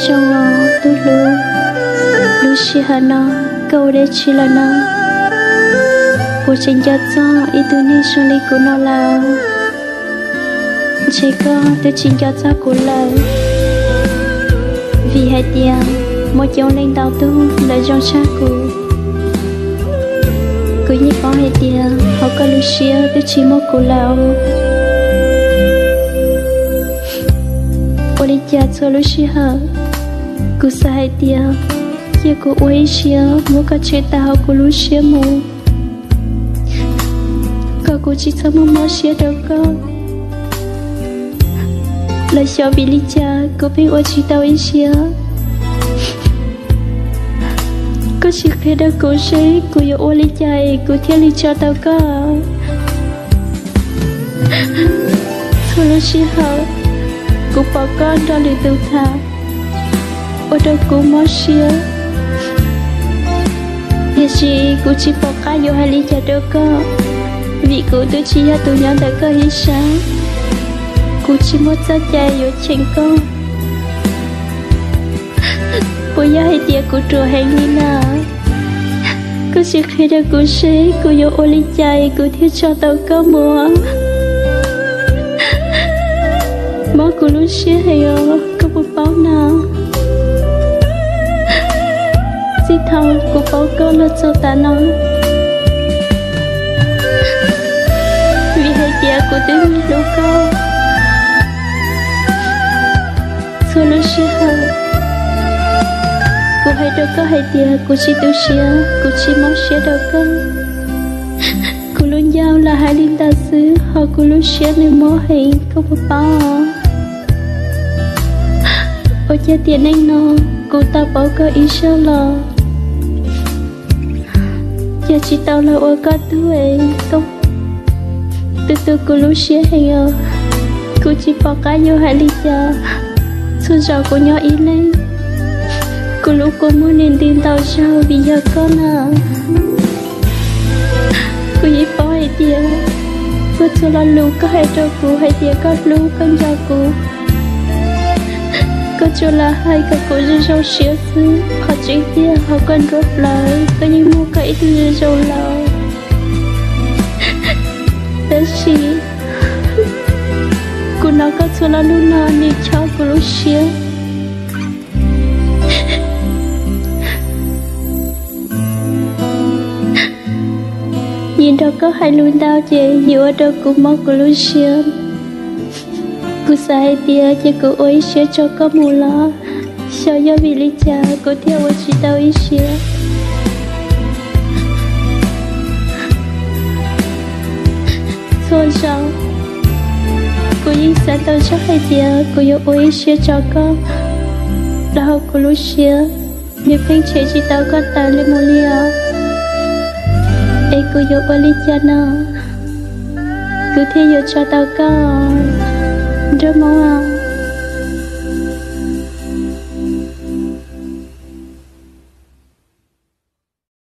Zoo os tub hlub, lub sij hawm no koj ua dab tsi lawm no? Puas tseem nco txog ib tug neeg zoo li kuv no lawm? Ntshe koj twb tsis nco txog kuv lawm, vim hais tias muaj coob leej ntau tug lawv zoo tshaj kuv. Kuv yeej paub hais tias hauv koj lub siab twb tsis muaj kuv lawm. Ua li cas txhua lub sij hawm kuv xav hais tias cia kuv ua ib siab muab koj tshem tawm hauv kuv lub siab mus, kom kuv tsis txhob muaj mob siab rau koj los xyov vim li cas kuv pheej ua tsis tau ib siab. Koj sim qhia rau kuv seb kuv yuav ua li cas es kuv thiaj li tso tau koj. Txhua lub sij hawm kuv pom koj nrog lwm tus tham, ua rau kuv mob siab. Tiam sis kuv tsis pom qab yuav hais li cas rau koj, vim kuv twb tsis yog tus nyob ntawm koj ib sab. Kuv tsis muaj txoj cai yuav cheem koj. Puas yog hais tias kuv ruam heev li na? Koj sim qhia rau kuv seb kuv yuav ua li cas es kuv thiaj tso tau koj mus. Mob kuv lub siab heev os, koj puas paub na? Txij thaum kuv paub koj los txog tav no, vim hais tias kuv twb hlub koj. Txhua lub sij hawm kuv hais rau koj hais tias kuv tsis tu siab, kuv tsis mob siab rau koj. Kuv lub ncauj lam hais li ntawd xwb, ho kuv lub siab nws mob heev, koj puas paub? Ua cas tiam neej no kuv tau paub koj ib zaug los cas tsis tau los ua koj tug es koj tu tu kuv lub siab heev os. Kuv tsis pom qab yuav hais li cas. Txhua zaus kuv nyob ib leeg, kuv lub kua muag nim nti ntau zaug vim yog koj na. Kuv yeej paub hais tias puag txhua lo lus koj hais rau kuv hais tias koj hlub koj nco kuv, koj tsuas lam hais kom kuv zoo zoo siab xwb. Qhov tseeb tiag hauv koj nruab plawv koj yeej muaj koj ib tug zoo zoo lawm. Tab sis kuv hnov koj txhua lo lus no nws chob kuv lub siab. Yim nrog koj hais lus ntau ces yim ua rau kuv mob kuv lub siab. Kuv xav hais tias ces kuv ua ib siab tso koj mus los, xyov yog vim li cas kuv thiaj ua tsis tau ib siab. Txhua zaus kuv yeej xav tau zog hais tias kuv yuav ua ib siab tso koj, los hauv kuv lub siab nws pheej tshem tsis tau koj tawm li mus li os. Es kuv yuav ua li cas no kuv thiaj yuav tso tau koj, nraug Hmoob?